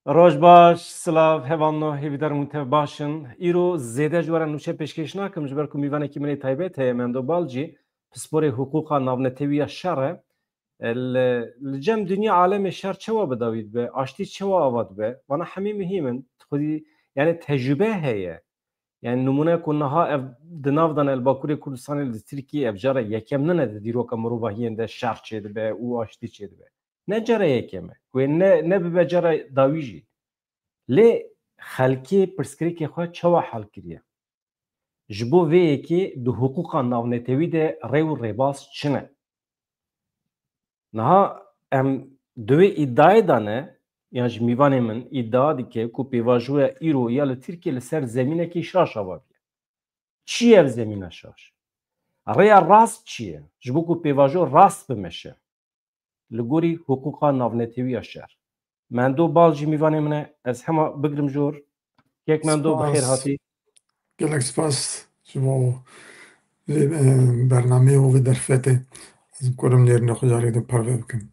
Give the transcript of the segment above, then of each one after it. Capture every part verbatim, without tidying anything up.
Roj baş, silav, hevalno, hêvîdar im hûn tev baş in. Îro zêde ji we re nûçe pêşkêş nakim, ji ber ku mîvanekî min ê taybet heye, Mendo Balcî, pisporê hiqûqa navnetewî ya şer e. E, li, li cem dinya alemê şer çawa bi dawî dibe, aştî çawa ava dibe, vana hemî muhîm in. Xwedî, yani tecrube heye. Yani nimûne ku niha ev di nav de ne li Bakurê Kurdistanê, li Tirkiyê, ev cara yekem nine di dîroka mirovahiyên de şer çêdibe û aştî çêdibe. Ne cara yekem e. Wê ne, ne bibe cara dawî jî. Lê xelkê pirsgirêkê xwe çawa hel kiriye? Ji bo vê yekê di hiqûqa navnetewî de rê û rêbaz çi ne? Niha em di wê îdiayê de ne, yan ji mîvanê min îdia dike ku pêvajoya îro ya li Tirkiyê li ser zemînekî şaş ava bûye. Çi ye ev zemîna şaş? Rêya rast çi ye? Ji bo ku pêvajo rast bimeşe. Li gorî hiqûqa navnetewî ya şer. Mendo Balcî mîvanê min e, ez hema bigrim jor. Kek Mendo, bi xêr Spas. Hatî. Gelek spas ji bo vê, e, bernameyê û vê derfetê. Ez karim nêrîna xwe careke din parve bikim.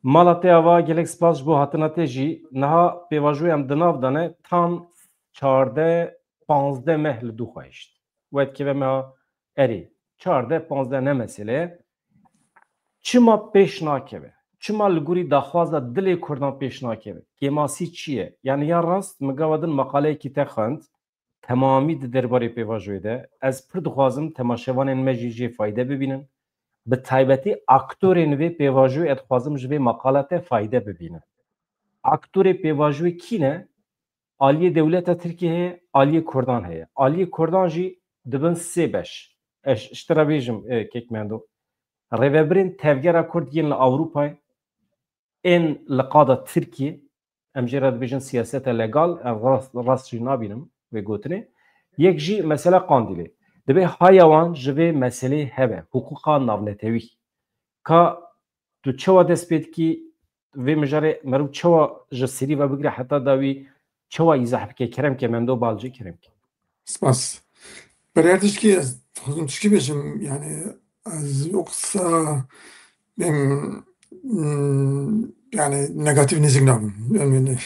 Mala te ava, gelek spas ji bo hatina te jî. Niha pêvajoya em di nav de ne, tam çardeh panzdeh meh li dû xwe hişt. We dikeve meha erê. Çardeh panzdeh ne mesele ye. Çima pêş nakeve? Çima li gorî daxwaza dilê Kurdan pêş nakeve? Kêmasî çi ye? Yani ya rast, min gava din maqaleyekî te xwend, temamî di derbarê pêvajoyê de. Ez pir dixwazim temaşevanên me jî jê fayde bibînin. Bi taybetî aktorên vê pêvajoyê ez dixwazim ji vê maqala te fayde bibînin. Aktorê pêvajoyê kî ne? Aliyê dewleta Tirkiyê heye, aliyê Kurdan heye. Aliyê Kurdan jî dibin sê beş. Ez ji te re bêjim, e, kek Mendo. Rêvebirên tevgera Kurd yên li Ewropayê, ên li qada Tirkiyê, em jê re dibêjin siyaseta legal, ez rast, rast jî nabînim vê gotinê. Yek jî mesela Qandîlê. Dibê haya wan ji vê meseleyê hebe, hiqûqa navnetewî. Ka tu çawa dest pê dikî, vê mijarê meriv çawa ji serî ve bigire heta dawî çawa îzah bike? Kerem ke Mendo Balcî, kerem ke. Spas. Berê tişkî ez dixwazim tişkî bêjim, yani ez o qisa em, hmm, yani negatif nêzîk nabim. Yani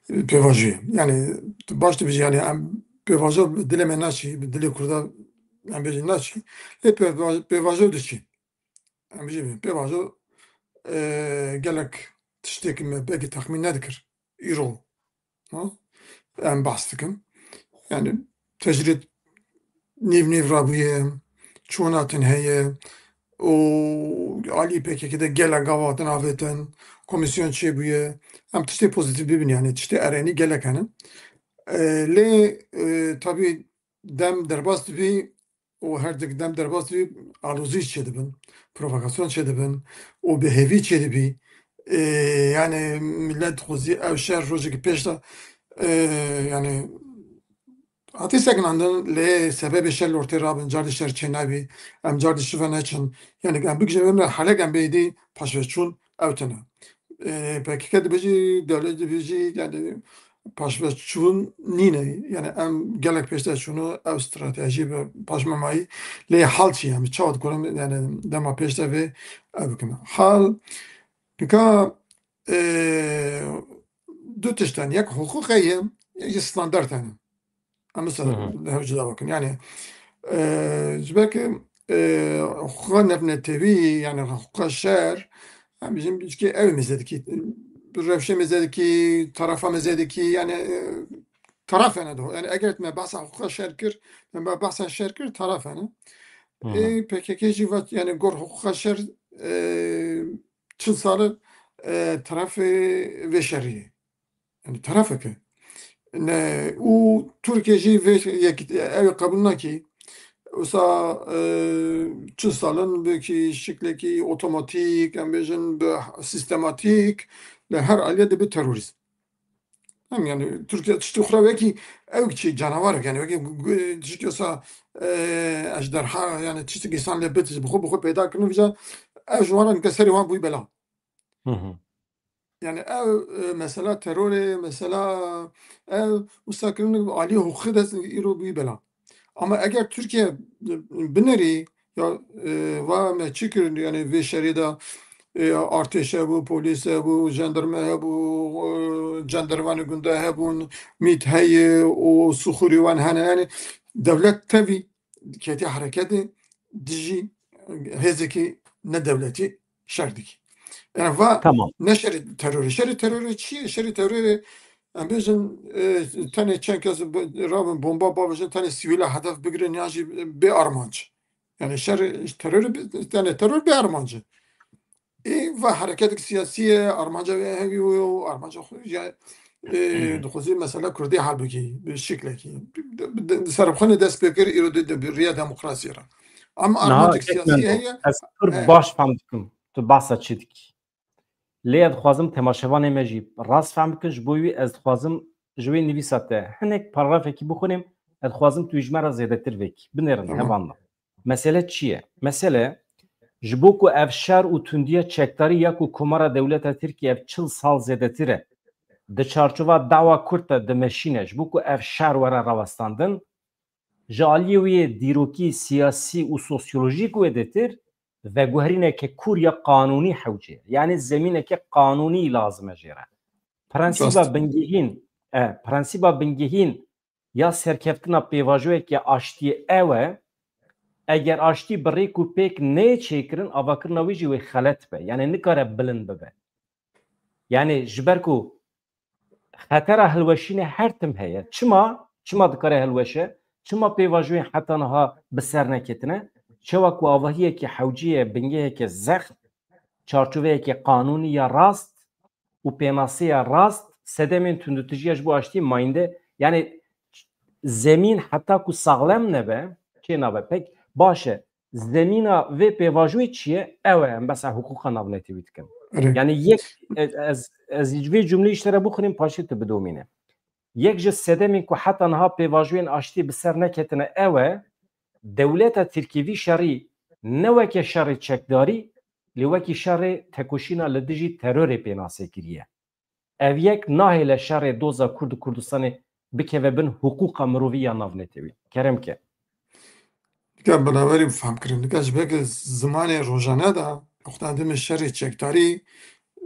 pêvajoyê. Yani tu baş dibêjî, yani em pêvajo bi dilê me naçî, bi dilê Kurda em bêjin naçî. Lê pêva-, pêvajo diçî. Em bijî pêvajo, e, gelek tiştê ki me belkî texmîn nedikir. Îro, ha? Em behs dikin. Yani tecrîd nîv nîv rabûye, çûnatin heye û alî P K K de gelek gava hatin avêtin, komîsyon çêbûye. Em tiştê pozîtîf bibin, yani tiştê erênî gelek hene. E, lê, e, tabî dem derbas dibî û her dik dem derbas dibî, alozî çêdibin, provokasyon çêdibin û bêhêvî çêdibî. Ê, yani millet xwezî ev şer rojekî pêş de, ê, yani hatî sekinandin, lê sebebê şer li ortê rabin, cardî şer çênabî, em cardî şive neçin. Yani em bigijin vê halek em bêdî paşveçûn ew tune. Ê, P K K dibêjî, dewlet dibêjî, yani paşveçûn nîne. Yani em gelek pêş de çûn û ew stratejî bi paş me mayî. Lê hal çi ye? Em çawa dikarin, yani dema pêş de vê ev bikin? Hal nika, e, du tişt hene. Yek hiqûq heye, yek jî standart hene. Em mesela Hı hı. hev cuda bakin. Yani, e, ji ber ku, e, hiqûqa navnetewî, yani hiqûqa şer, em bijin, bijkê ew mêze dikî, bi rewşê mêze dikî, tarafa mêze dikî, yani, e, taraf hene do. Yani eger me behsa hiqûqa şer kir, me behsa şer kir, taraf hene. Hı hı. E, P K K jî vat, yani gor hiqûqa şer, e, çil sal e, tarafê vê şerî ye. Yani tarafeke. Ne, û Tirkiye jî vê yek, ew ê qebûl nakî. Wisa, e, çil sal in belkî şiklekî otomatîk, em bêjin bi sîstematîk, li her aliyê dibe terorîzm. Hem yani Tirkiye tiştê xwe re wekî ew kişî canavar, yani wekî gu-, gu-, tiştê wisa, e, ejderha, yani tiştê insan lê bit, bi xwe, bi xwe peyda kirin, vîca ev ji wan re dike serê wan bûyî bela. Hı hı. Yani ev, e, mesela terorê, mesela ev wisa kirin aliyê hiqûqê de îro bûyî bela. Ama eger Tirkiye binerî ya, e, va me çi kirin, yani vê şerê de e, artêş hebû, polîs hebû, jandarma hebû, e, jandarvanê gunda hebûn, mît heye û sûxurî wan hene. Yanî dewlet tevî ketiye hereketê dijî hêzekî nedewletî şer dikî. Yani va Tamam. ne şerê terorê. Şerê terorê çi ye? Şerê terorê, em bêjin, e, tenê çend kes bi-, rabin bomba bavêjin, tenê sivîla hedef bigirin yan jî bê armanc. Yani şer, terorê bi-, yani teror bê armanc e. Ê, va hereketek siyasî ye, armanca wê hevî û armanca xwe ya, e, dixwazî mesela Kurdî hal bikî, bi şiklekî. Di, di, di serbixwe dest pê kir, îro di, di, bi riya demokrasiyê re. Ama Niha armancek kek siyasî Mendo, heye. Ez pir He. baş fam dikim. Tu behsa çi dikî? Lê ez dixwazim temaşevanê me jî rast fam bikin. Ji bo wî ez dixwazim ji wê nivîsa te hinek paragrafekî bixwînim. Ez dixwazim tu ji me re zêdetir vêkî. Binêrin, Tamam. hevalno. Mesele çi ye? Mesele, ji bo ku ev şer û tundiya çekdarî ya ku Komara Dewleta Tirkiyê ev çil sal zêdetir e, di çarçova dawa Kurd de dimeşîne, ji bo ku ev şer were rawestandin, ji aliyê wê yê dîrokî siyasî û sosyolojîk wê dêtir, veguherîneke kûr ya qanûnî hewce ye. Yanî zemîneke qanûnî lazim e jê re. Prensîba Rast. bingehîn, e, prensîba bingehîn ya serkeftina pêvajoyeke aştiyê ew e, eger aştî bi rêk û pêk neyê çêkirin, avakirina wî jî wê xelet be. Yanî nikare bilind bibe. Yanî ji ber ku xetera hilweşînê her tim heye. Çima? Çima dikare hilweşe? Çima pêvajoyên heta niha bi ser neketine? Çawa ku avahiyeke hewcî ye, bingeheke zext, çarçoveyeke qanûnî ya rast û pênaseya rast, sedemên tundûtîjiya ji bo aştî mayînde, yanî zemîn heta ku saxlem nebe, çê nabe. Pek baş e. Zemîna vê pêvajoyê çi ye? Ew e, em behsa hiqûqa navnetewî dikin. Erê. Yanî yek, ez, ez, ez ji vê cumleyê ji te re bixwînim, paşê tu bidomîne. Yek ji sedemên ku heta niha pêvajoyên aştî bi ser neketine ew e, dewleta Tirkî vî şerî ne weke şerê çekdarî, lê wekî şerê tekoşîna li dijî terorê pênase kiriye. Ev yek nahêle şerê doza Kurd û Kurdistanê bikeve bin hiqûqa mirovî ya navnetewî. Kerem ke. Nika beraberî fehm kirin. Nika ji ber ku zimanê rojane de wexta dibin şerê çekdarî,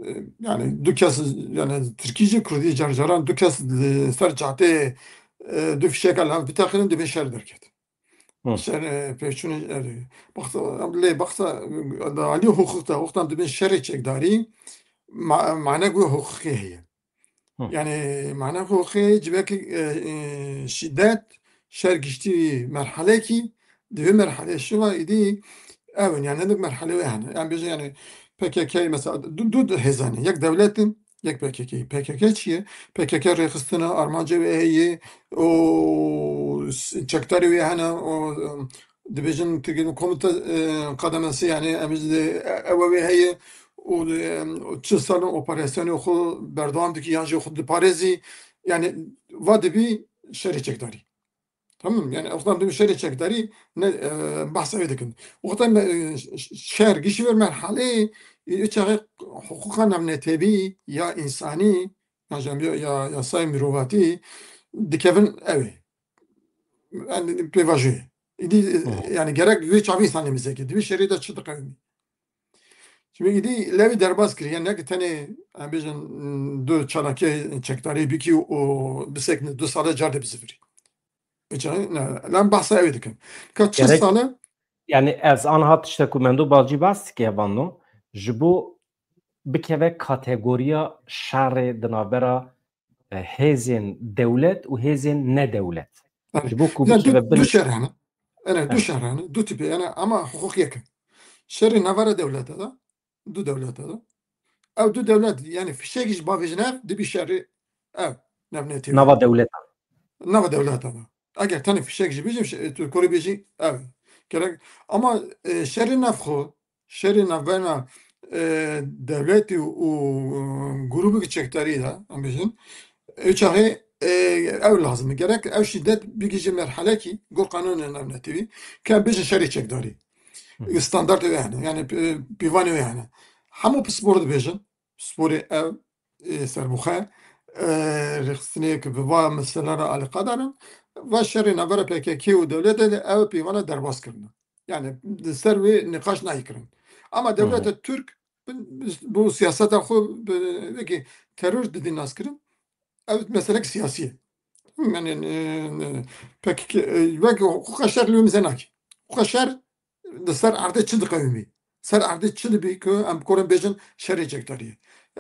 e, yani du kes, yani tirkî jî kurdî car caran du kes li ser cadeyê, e, du fişeka li hev biteqînin, dibê şer derket. Hı. Şer, e, pêşûnê, e, baxsa, lê baxsa, e, alî hukuk de wexta dibin şerê çekdarî, ma-, manek wê hukukê heye. Hı. Yani mana xwe xê civekî, e, e, şîdet, şer giştî merhelekî, di vê merhelê şiva îdî ew in, yani hindik merhelê wê hene. Yani bêje yani P K K mesela du, du hêzan e. Yek dewlet in, yek P K K. P K K çi ye? P K K rêxistina armancê wê heye, o s-, çekdarê wê hene, o, e, dibêjin tirkî komite, e, kademesi, yani em ji de, e, ew wê heye û, e, çil sal in operasyonê xwe berdewam dike yan jî xwe diparêzî, yani va dibî şerê çekdarî. Tamam, yani wextan dibî şerê çekdarî ne, e, behsa wê dikin. Wextan, e, ş-, ş-, şer gişî ver merhaleyê, e, çaxê hiqûqa navnetewî ya însanî, ya, ya, ya yasayê mirovatî dikevin ew ê. Yani pêvajoyê. Îdî, Hı hı. yani gerek wê çavî însanê mizekê. Di vê şerê de çi diqewimî? Şimdi îdî lewî derbas kiriye. Ne ki tenê, em bêjin, du çalakiyê çekdarî bikî û bisekine du sale car de bizivirî. Vê çaxê, ne, lan behsa ew ê dikin. Ka çil Gerek sale Yani ez anha tiştek ku Mendo Balcî behs dike hevalno, ji bo bikeve kategoriya şerê di navbera, e, hêzên dewlet û hêzên nedewlet. Evet. Ji bo ku Ya du, bikeve bin du şer hene. Ene, du Heh. şer hene, du tipê hene ama hiqûq yek e. Şerê navbera dewlete de, du dewlete de. Ew du dewlet, yani fişekî ji bavêjin ev, dibî şerê ev, navnetewî. Nava dewleta. Nava dewleta de. Eger tenê fişek jî bijî, şe-, tu korî bijî, ev. Gerek, ama, e, şerê navxwe, şerê navbena, e, dewletî û, e, grûbek çekdarî de, em bijîn, ew çaxê, e, ew lazim e. Gerek ew şîdet bigihîje merhelekî, gor qanûnê navnetewî, ke em bijîn şerê çekdarî. Hı. Standartê wê hene, yani, e, pîvanê wê hene. Hemû pispor dibêjin, pisporê ev, e, serbixwe, e, rêxistinê ku bi va mesela re alîqadar in, va şerê navbera P K K û dewletê de ew pîvana derbas kirine. Yani di ser wê nîqaş nayê kirin. Ama Hı hı. dewleta Tirk bi, bi, bi siyaseta xwe bi, wekî teror didin naskirin. Ev meselek siyasî ye. Yani, e, e, P K K, e, wek huquqa şer li wê mize nakî. Huquqa şer di ser erdê çi diqewimî? Ser erdê çi dibî ku em bikorin bêjin şerê çekdariyê?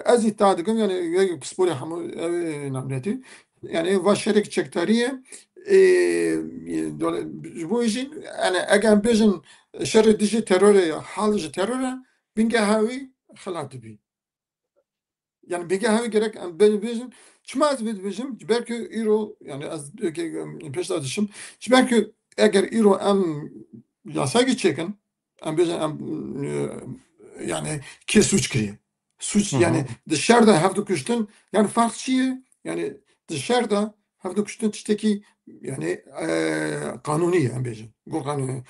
Ez îddia dikim, yani, wek pisporê hemû ew, e, navnetî. Yani, va şerê çekdariyê, e, e, dole-, ji bo jî, yani, eger em bêjin şerê dijî terorê, hal ji teror e, bingeha wî xelat dibî. Yani bêgeha wî gerek em bê-, bêjin. Çima ez vê dibêjim? Ji ber ku îro, yani ez pêş de dişim. Ji ber ku eger îro em yasayekî çêkin, em bêjin em, e, yani kê sûc kiriye? Sûc, Hı hı. yani di şer de hevdu kuştin, yani farq çi ye? Yani di şer de hevdu kuştin tiştekî, yani, e, qanûnî ye, em bêjin. Gor qanûnî.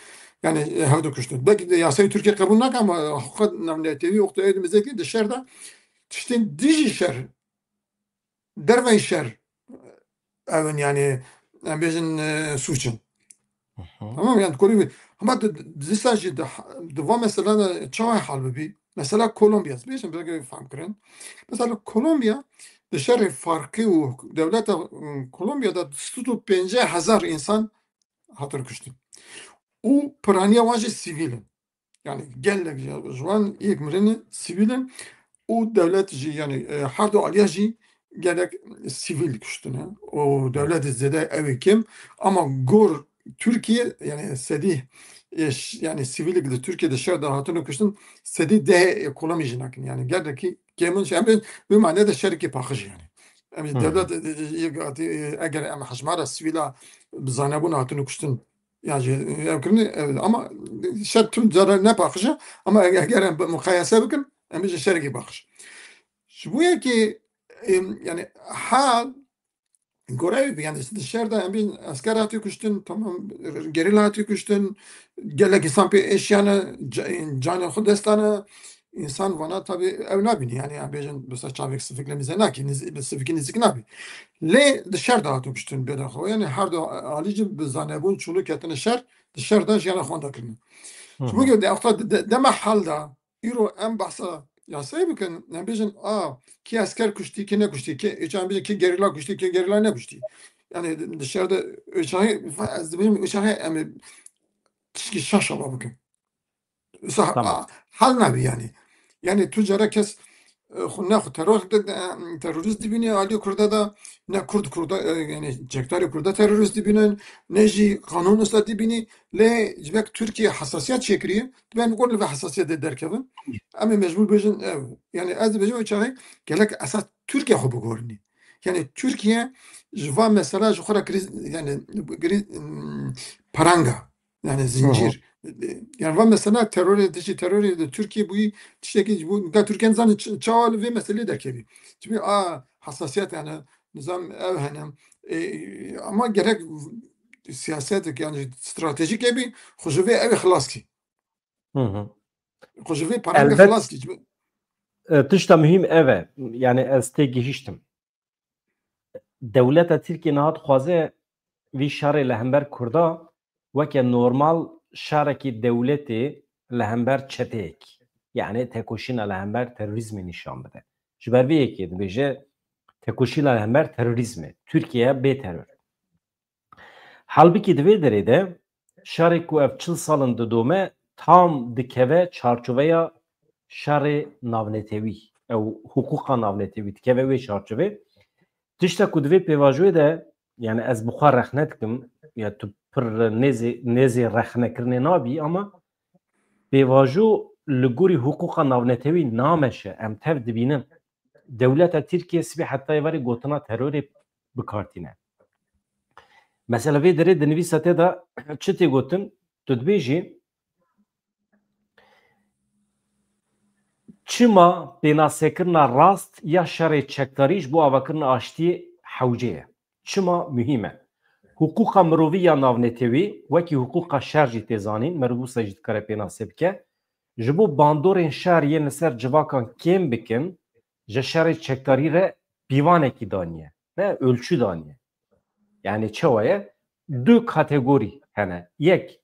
Yani, e, hevdu kuştin. Belkî de yasayê Tirkiye qebûl nake ama huquqa navnetewî, huquqa êdî mizekî di şer de tiştên dijî şer, derveyî şer, ew in, yani, em bêjin, e, sûc in. Hı hı. Tamam, yani, kolî wî. Ama di, di, dîsa jî di, di va mesela de çawa hal bibî? Mesela Kolombiya, bêjin, belkî fam kirin. Mesela Kolombiya di şerê farqî û dewleta, ım, Kolombiya de du sed û pêncî hezar însan hatin kuştin. Û piraniya wan jî sivîl in. Yani gelek ji, ji wan yek mirinî sivîl in û dewlet jî, yani, e, her du aliya jî gelek sivîl kuştine. Û dewlet zêde ew ê kêm. Ama gor Tirkiye, yani sedî, e, ş-, yani sivîlik di Tirkiye de şer de hatine kuştin, sedî deh ekonomî jî nakin. Yani gelekî kêm in, em ê wê mane de şerekî paqij yani. Em Hı. dewlet, e, e, e, eger em hejmara sivîla bi zanebûn hatine kuştin, yani, e, ev kirin, e, ama şer tu cara ne paqij e, ama eger, eger em bi muqayese bikin, em bêjin şerekî paqij. Ji bo yekê, e, yani hal Gore ew, yani di şer de em bîn esker hatiye kuştin, tamam, gerîla hatiye kuştin, gelek însan pê êşiyane, ca-, canê xwe dest dane, însan vana tabi ew nabînî, yani em bêjin bi ser çavek sifikle mize nakî, niz-, bi sifikî nêzîk nabî. Lê di şer de hatiye kuştin bêdaxwe, yani her du alî jî bi zanebûn çûnû ketine şer, di şer de jiyana xwe da kirine. Hı Ji bo hı. ge de, de, dema hal de, Îro em behsa yasayê bikin, em bêjin, a, kê esker kuştî, kê nekuştî, kê, êça em bêjin, kê gerîla kuştî, kê gerîla nekuştî. Yani di şer de, êçaxê, ez dibêjim, êçaxê em ê tişkî şaş ava bikin. Wisa, Tamam. a, hal nabî yani. Yani tu cara kes, e, xwe ne xwe teror de, de, terorîst dibînî, alî Kurda da ne Kurd Kurda, e, yani çekdarê Kurda terorîst dibînin, ne jî qanûn wisa dibînî. Lê ji ber Tirkiye hesasiyet çêkiriye, dibe em gor li vê hesasiyetê derkevin. Em ê mecbûr bêjin ev. Yani ez dibêjim ew çaxê gelek esas Tirkiye xwe biguherînî. Yani Tirkiye ji van mesela ji xwe re kirîz, yani kirîz, hmm, peranga. Yani Hı hı. zincîr. Yani van mesela terorê, dijî terorê di Tirkiye bûyî tiştekî ji bo, ga Tirkiye nizane ç-, çawa li vê meselê derkevî. Çimkî a hesasiyet yani nizam ev hene. E, ama gerek siyasetek yani stratejîk hebî, xwe ji vê ew ê xilas kî. Hı hı. Xwe ji vê peranga Elbet. xilas kî. E, tişta muhîm ev e. Yani ez tê gihîştim. Dewleta Tirkiye niha dixwaze vî şerê li hember Kurda weke normal şerekî dewletê li hember çeteyekî, yani tekoşîna li hember terorîzmê nîşan bide. Ji ber vê yekê dibêje tekoşîna li hember terorîzmê, Tirkiye bê teror. Halbikî di vê derê de şerê ku ev çil sal in didome tam dikeve çarçoveya şerê navnetewî, ew hiqûqa navnetewî dikeve wê çarçovê. Tişta ku di vê pêvajoyê de, yani ez bi xwe rexne dikim, ya tu pir nêzî, nêzî rexnekirinê nabî, ama pêvajo li gorî hiqûqa navnetewî nameşe, em tev dibînin. Dewleta Tirkiye sibê heta êvarê gotina terorê bi kar tîne. Mesela vê derê di nivîsa te de çi tê gotin? Tu dibêjî, çima pênasekirina rast ya şerê çekdarî ji bo avakirina aştiyê hewce ye? Çima muhîm e? Hiqûqa mirovî ya navnetewî, wekî hiqûqa şer jî tê zanîn, meriv wisa jî dikare pênase bike, ji bo bandorên şer yên li ser civakan kêm bikin, ji şerê çekdarî re pîvanekî daniye, ne, ölçü daniye. Yani çawa ye? Du kategorî hene. Yek,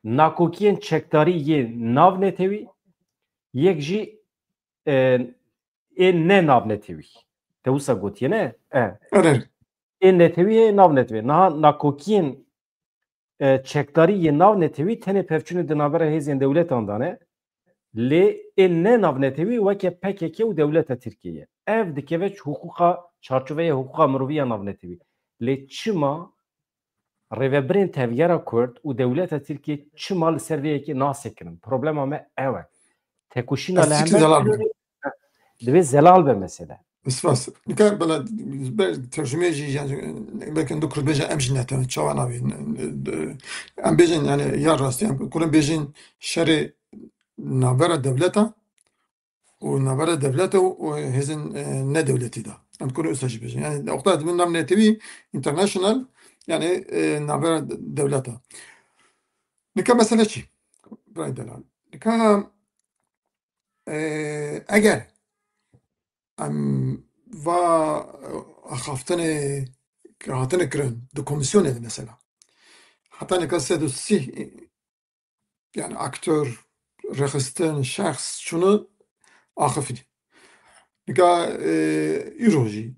nakokiyên çekdarî yên navnetewî, yek jî e, ê ne navnetewî. Te wisa gotiye, ne? E. Erê. Ê netewî ê navnetewî. Niha nakokiyên, e, çekdarî yê navnetewî tenê pevçûnê di navbera hêzên dewletan de ne. Lê ê ne navnetewî weke P K K û dewleta Tirkiyê ye. Ev dikeve hiqûqa, çarçoveya hiqûqa mirovî ya navnetewî. Lê çima rêvebirên tevgera Kurd û dewleta Tirkiyê çima li ser vê yekê nasekirin? Problema me ew e. Tekoşîna Ez li tişkî hember zelal tevgera be. Divê zelal be mesele. Spas. Nika bela ber tercüme jî, yani, belki du Kurd bêje em jî netin, çawa nabî. Em bêjin, yani, ya rastî, em kurin bêjin şerê navbera dewleta û navbera dewleta û, û hêzên, e, nedewletî de. Em kurin usa jî bêjin. Yani, oqta dibin navnetewî, international, yani, e, navbera de-, dewleta. Nika mesele çi? Birayê delal. Nika, e, eger em va, e, axaftinê hatine kirin di komîsyonê de mesela. Heta nika sed û sî, yani aktor, rêxistin, şexs çûne axifî. Nika, e, îro jî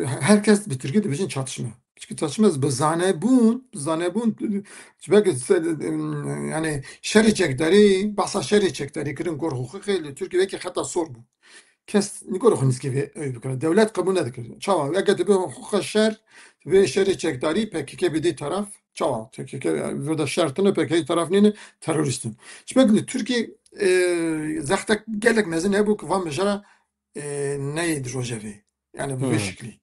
her kes bi tirkî dibêjin çatışma. Çikî çatışma bi zanebûn, bi zanebûn, ji ber ku se-, yani şerê çekdarî, bahsa şerê çekdarî kirin gor hiqûqê li Tirkiyê wekî xeta sor bû. Kes nikare xwe nêzîkî vê ew bikire. Dewlet qebûl nedikir. Çawa? Eger tu bê hiqûqa şer, tu bê şerê çekdarî, P K K bidî taraf, çawa? P K K vir de şer tine, P K K taraf nîne, terorîst in. Ji ber ku li Tirkiyê, e, zextek gelek mezin hebû ku van mijara, e, neyê di rojevê. Yani bi vê Hmm. şeklî.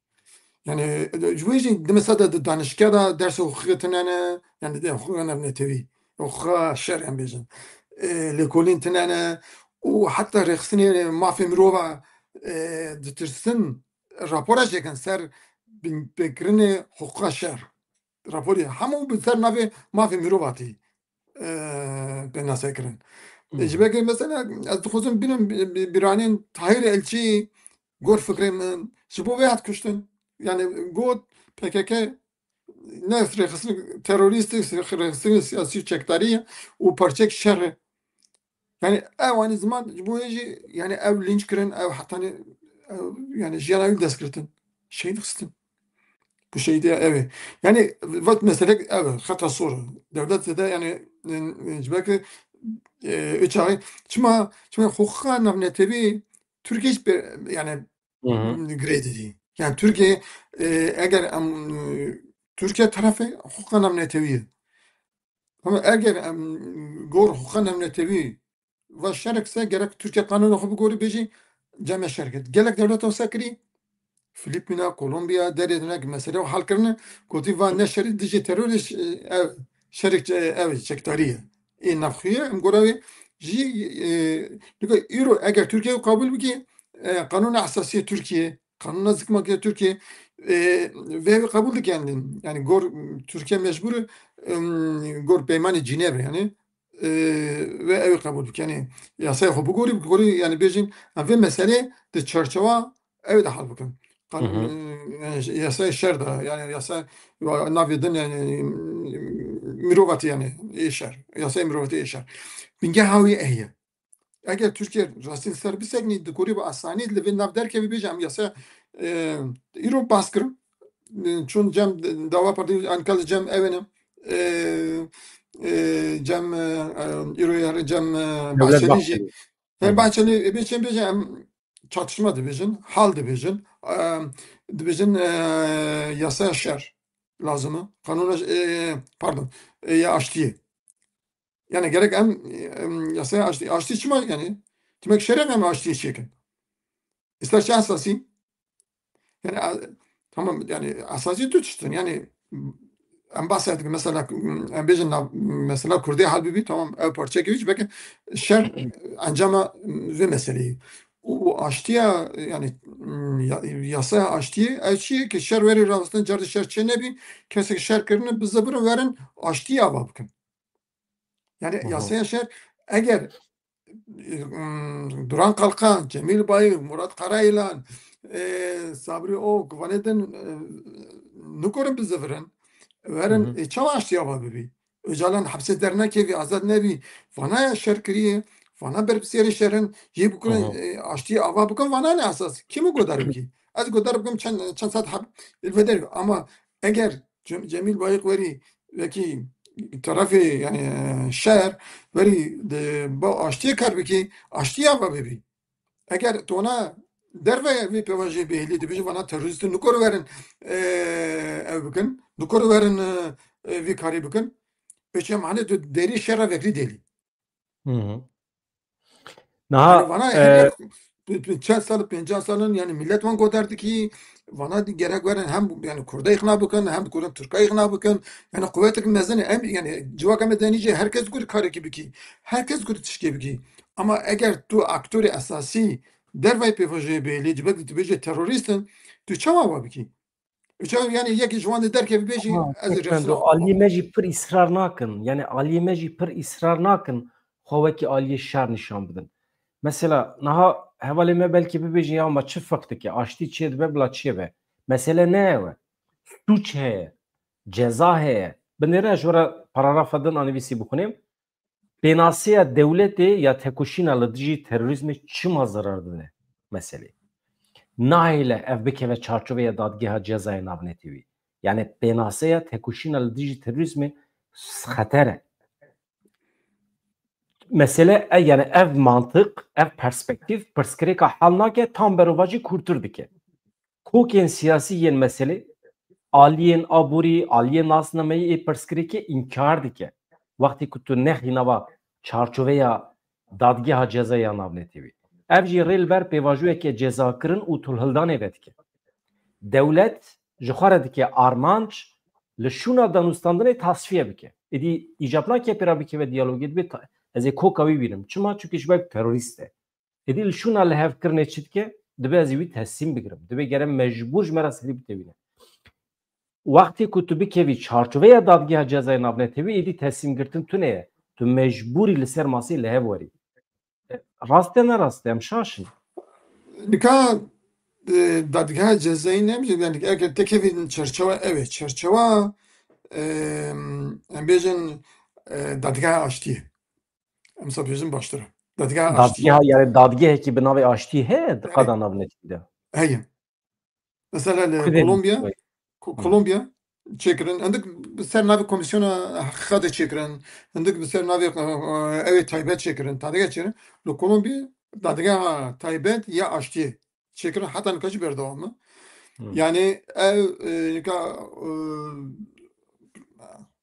Yani, e, ji wê jî di mesela de di danişgeh de dersa hiqûqê tine ne, yani de hiqûqa navnetewî, hiqûqa şer em bêjin. E, lêkolîn tine ne û heta rêxistinê mafê mirova, e, ditirsin, rapora çêkin ser binpêkirinê hiqûqa şer. Raporê hemû bi ser navê mafê mirova tê, e, pênase kirin. E, ji ber ku mesela ez dixwazim bînim bi, bi, bîranên Tahîr Elçî gor fikrê min ji bo vê hat kuştin. Yani got P K K ne rêxistin terorîst e, rêxistin siyasî û çekdarî ye û parçek şer e. Yani ew anî ziman ji bo wê jî, yani ew linç kirin, ew hetanî, ew, yani jiyana wî dest girtin. Şehîd xistin. Bu şehîdiya ew ê. Yani vat meselek ew e, xeta sor e. Dewlet zêde yani, e, ji ber ku, e, ew çaxê, çima, çima hiqûqa navnetewî Tirkiye hiç pê, yani, Hı hı. girê didî. Yani Tirkiye, e, eger em, e, Tirkiye terefê hiqûqa navnetewî ye. Ama eger em gor hiqûqa navnetewî va şerek se, gerek Tirkiye qanûna xwe bigorî, bêjî cem me şer kir. Gelek dewleta wisa kirî, Filipîna, Kolombiya, derê dinek mesele hal kirine, gotî va ne şerî dijî terorê, e, ev şerek, e, ev çekdarî ye. Ê navxwe ye, em gora wê jî, e, nika îro eger Tirkiye qebûl bike, e, qanûna esasî Tirkiye, qanûna zikmakê Tirkiye, e, vê ew qebûl dike, yani, yani gor Tirkiye mecbûr e, em, gor Peymanê Cînevre, yani, e, vê ew qebûl bike, yani, yasaya xwe bigorî, bigorî, yani, bêjin, em vê meselê di çarçewa ew de hal bikin. Qan-, Hı hı. e, yani, yasaya şer de, yani, yasa, navê din, yani, mirovatî, yani, ê şer. Yasaya mirovatî ê şer. Bingeha wî ev ye. Eger Tirkiye rastî li ser biseknî, dikorî bi asanî li vê nav derkevî, bêje em yasa, e, îro bas kirin. E, çûn cem Deva Partî, anka li cem ew ne. E, e, cem, e, e, îro ya cem, e, Devlet Bahçelî jî. Bahçeli. Her Hı hı. Bahçelî, e, bê çem bêje em çatışma dibêjin, hal dibêjin, e, dibêjin, e, yasaya şer lazim e. Kanûna, e, pardon, e, ya aştiyê. Yani gerek em, em, yasaya aştî, aştî çima yani? Demek şerek em aştî çêkin. Îster çi esasî? Yani, a, tamam, yani esasî tu tiştin. Yani em bahsettik mesela, em bêjin nav-, mesela Kurdê hal bibî, tamam, ev parçeyek wî, belki şer encama vê meseleyî. Û aştiya, yani, ya-, yasaya aştiyê, ev çi ye ki şer werî rawestin, car şer çê nebî, kesek şer kirine, bizivirin, werin aştiya ava bikin. Yani Hı hı. yasaya şer, eger, ım, Duran Kalkan, Cemil Bayık, Murat Karayilan, e, Sabri Ok, vanê din, e, nikorin bizivirin, werin, Hı hı. e, çawa aştiya ava bibî? Ocalan hepsê dernekevî, azad nebî, vana ya şer kiriye, Vana berpirsiyarê şer in, yê bikurin, e, aştiyê ava bikin, vana ne esas. Kî min godar bikî? Ez godar bikim çend, çend sed heb li vê derê. Ama eger Cem-, Cemîl Bayik werî wekî terefê, yani, e, şer, werî di ba aştiyê kar bikî, aştiyê ava bibî. Eger tu wana derve vê pêvajoyê bihêlî, dibêjî vana terorîst in, nikor werin, e, ev bikin, nikor werin, e, e, vî karî bikin. Pêçe mane tu derî şera vekrî dêlî. Hı hı. Niha, Yani vana e, hene, tu, tu çend sal, pêncah sal in, yani millet wan godar dikî, vana di gerek werin hem, yani Kurda îqna bikin, hem Kurda Tirka îqna bikin. Yani quwetek mezin e, em, yani civaka me denîce herkes gur karekî bikî. Herkes gur tişkê bikî. Ama eger tu aktorê esasî dervayê pêvajoyê bêlî, cibek tu bêje terorîst in, tu çawa wa bikî? Çawa, yani yekî ji wan de derkevî bêjî, ha, ez ê Hikmendo, rêxistina xwe aliyê me jî pir îsrar nakin. Yani aliyê me jî pir îsrar nakin. Xwe wekî aliyê şer nîşan bidin. Mesela niha hevalê me belkî bibêjin, ya ma çi feq dike? Aştî çê dibe bila çê be. Mesele ne ew e. Sûç heye. Ceza heye. Binêre ez ji we re paragrafa din a nivîsî bixwînim. Pênaseya dewletê ya tekoşîna li dijî terorîzmê çima zerar dide meselê? Nahêle ev bikeve çarçoveya dadgeha cezaya navnetewî. Yani pênaseya tekoşîna li dijî terorîzmê xeter e. Mesele, e, yani ev mantiq, ev perspektîf pirsgirêka hal nake, tam berovajî kûrtir dike. Kokên siyasî yên meselê, aliyên aborî, aliyên nasnameyî ê pirsgirêkê înkar dike. Wextê ku tu nexî nava çarçoveya dadgeha cezaya navnetewî. Ev jî rê li ber pêvajoyeke cezakirin û tolhildanê vedike. Dewlet ji xwe re dike armanc li şûna danûstandinê tasfiye bike. Êdî îcab nake pê re bikeve diyalogê, dibê ta-, ez ê koka wî bînim. Çima? Çimkî ji ber terorîst e. Êdî li şûna lihevkirinê çi dike? Dibe ez ê wî teslîm bigirim. Dibe gere mecbûr ji me re serî bitewîne. Wextê ku tu bikevî çarçoveya dadgeha cezayê navnetewî, êdî teslîmgirtin tune ye. Tu mecbûrî li ser masê li hev werî. E, rast e, ne rast e, em şaş in. Nika, e, dadgeha cezayî ne, yani eger tekevî çerçewa ev e. Çerçewa, e, em bêjin, e, dadgeha aştiyê. Em sa bêjin baştir e. Dadgeha aştiyê. Dadgeha, yani dadgehekî bi navê aştiyê heye, di qada navnetewî de. Heye. Mesela li Kolombiya, Ko-, Kolombiya çêkirin. Hindik bi ser navê Komîsyona Heqîqatê çêkirin. Hindik bi ser navê, e, e, ewê taybet çêkirin. Dadgeha çêkirin. Li Kolombiya dadgeha taybet ya aştiyê çêkirin. Heta nika jî berdewam e. Yani ev, e, nika, e,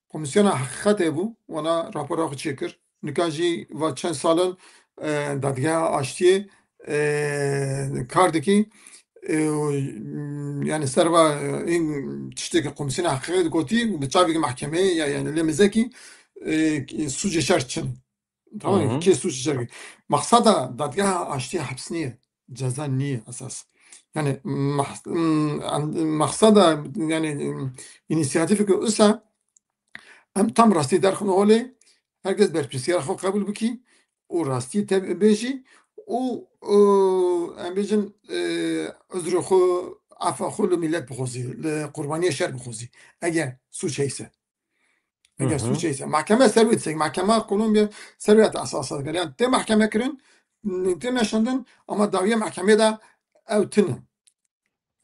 Komîsyona Heqîqatê bû, wana rapora xwe çêkir. Nika jî va çend sal in, e, dadgeha aştiyê, e, kar dikî. E, û, yani ser va, e, în tiştekî Komîsyona Heqîqê dikotî, bi çavekî mehkemeyê ya, yani lê mizekî, e, sûcê şer çin. Tamam mı? Kê sûcê şer. Maqsada dadgeha aştiyê heps niye. Ceza niye esas. Yani mah-, m-, an-, maqsada, yani, m-, inisiyatifeke usa em tam rastî derxin holê, herkes berpirsiyara xwe qebûl bikî û rastî te bêjî û, û em bêjin, e, uzrê xwe, afa xwe li millet bixwazî, li qurbaniyê şer bixwazî. Eger sûc heyse. Eger sûc heyse. Mahkeme ser wê disek, mahkema Kolombiya ser wê esas dike. Yani tê mahkeme kirin, tê meşandin, ama dawiya mahkemê de ew tine.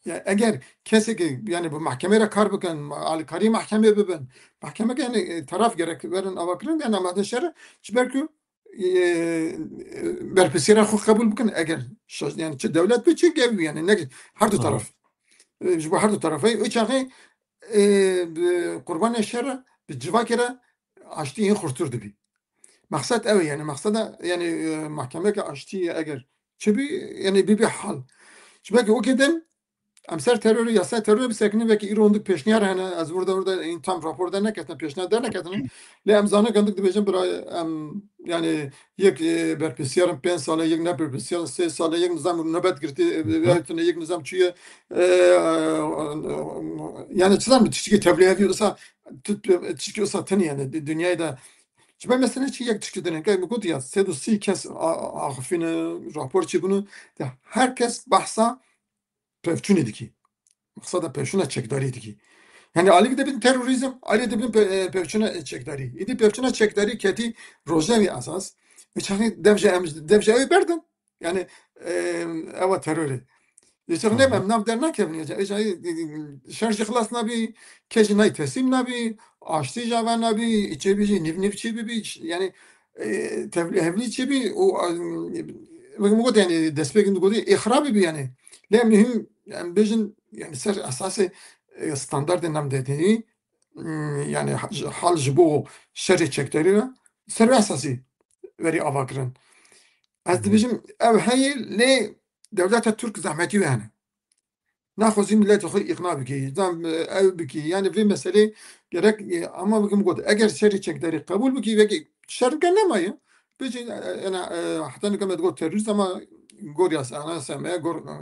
Yani eger kesekî, yani bi mahkemê re kar bikin, alîkarî mahkemê bibin, mahkeme yani, e, taraf gerek werin avakirin, yani amadeşer, ji ber ku, e, e, berpirsiyara xwe qebûl bikin, eger şaş-, yani çi dewlet be, çi gev be, yani ne, her du taraf. E, ji bo her du tarafê, o çaxê, e, bi qurbanê şer re, bi civakê re aştî hîn xurtir dibî. Maqsed ew e, yani maqseda, yani, e, mahkemeke aştî eger çi bî, yani bibî hal. Ji ber ku wekî din, em ser terorê, yasaya terorê bisekinin, wekî îro hindik pêşniyar hene, ez wir de, wir de, în tam rapor derneketine, pêşniyar derneketine. Lê em zanin hindik dibêjin, bira, em, yani yek, e, berpirsiyar in pênc sal e, yek ne berpirsiyar in sê sal e, yek nizam nobet girtî, e, hatine, yek nizam çûye, e, yani çi zan tiştekî tevlî hevî, wisa tu, tu, tiştekî wisa tune, yani di-, dinyayê de. Ji ber mesela çi yek tiştekî tune, ke min got ya, sed û sî kes a-, a-, axifîne, rapor çêbûne, de her kes behsa pevçûnê dikî. Maqsada pevçûna çekdarî dikî. Yani alî dibin terorîzm, alî dibin pe-, e, pevçûna çekdarî. Îdî pevçûna çekdarî ketî rojevê esas. Vê çaxê dev ji em, dev ji ew ê berdin. Yani, e, ewa terorê. Vê çaxê ne em nav der nakevin. Vê çaxê, e, şer jî xilas nabî, kes jî nayê teslîm nabî, aştî ji ava nabî, çê bî jî nîv nîv çê bibî, yani, e, tevlî hevlî çê bî, û, e, wek min got, yani, destpêkên dî gotî, ê xirab bibî, yani. Lê em him, em bêjin, yani, ser esasê, e, standartên nam de, yani, ha-, hal ji bo şerê çekdarî re ser wê esasî werî ava kirin. Ez dibêjim, ev heye, lê dewleta Tirk zehmetî wê hene. Naxwazî miletê xwe îqna bikî, zan, ew bikî. Yani vê meselê gerek, e, ama wekî min got, eger şerê çekdarî qebûl bikî, wekî şer dike nemaye. Bêjin, e, yani, e, heta nika me digot terorîst ama gor yasa, anayasa me, gor, e,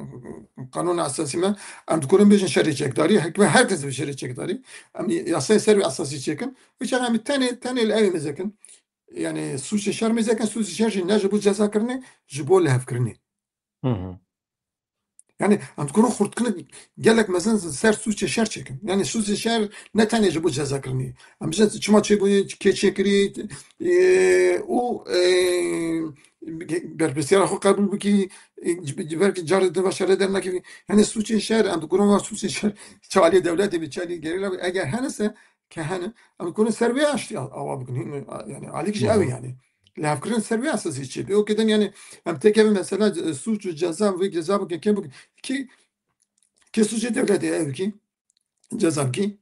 qanûna esasî me, em dikarin bêjin şerê çekdarî, hikme her kes bi şerê çekdarî. Em yasayê ser wê esasî çêkin. Wî çax em tenê, tenê li ew mêzekin. Yani sûcê şer mêzekin, sûcê şer jî ne ji bo cezakirinê, ji bo lihevkirinê. Hı hı. Yani em dikarin xurtkirin gelek mezin ser sûcê şer çêkin. Yani sûcê şer ne tenê ji bo cezakirinê. Em bêjin çima çêbûyî, kê çêkirî, e, û, e, berpirsiyara xwe qebûl bikî, e, belkî carê din va şerê dernekevî. Yani sûcê şer, em dikarin va sûcê şer çi alî dewletê bî, çi alî gerîla bî. Eger hene se, ke hene, em dikarin ser wê aştî a-, ava bikin. Hîn, a-, yani alîk jî Hı ew hı. yani. Lihevkirin ser wê esasî çê bê. Okê, den yani em têkevin mesela, e, sûc û ceza, vê ceza bike, kê bike. Kî, kê sûcê dewletê ev bikî, ceza bikî.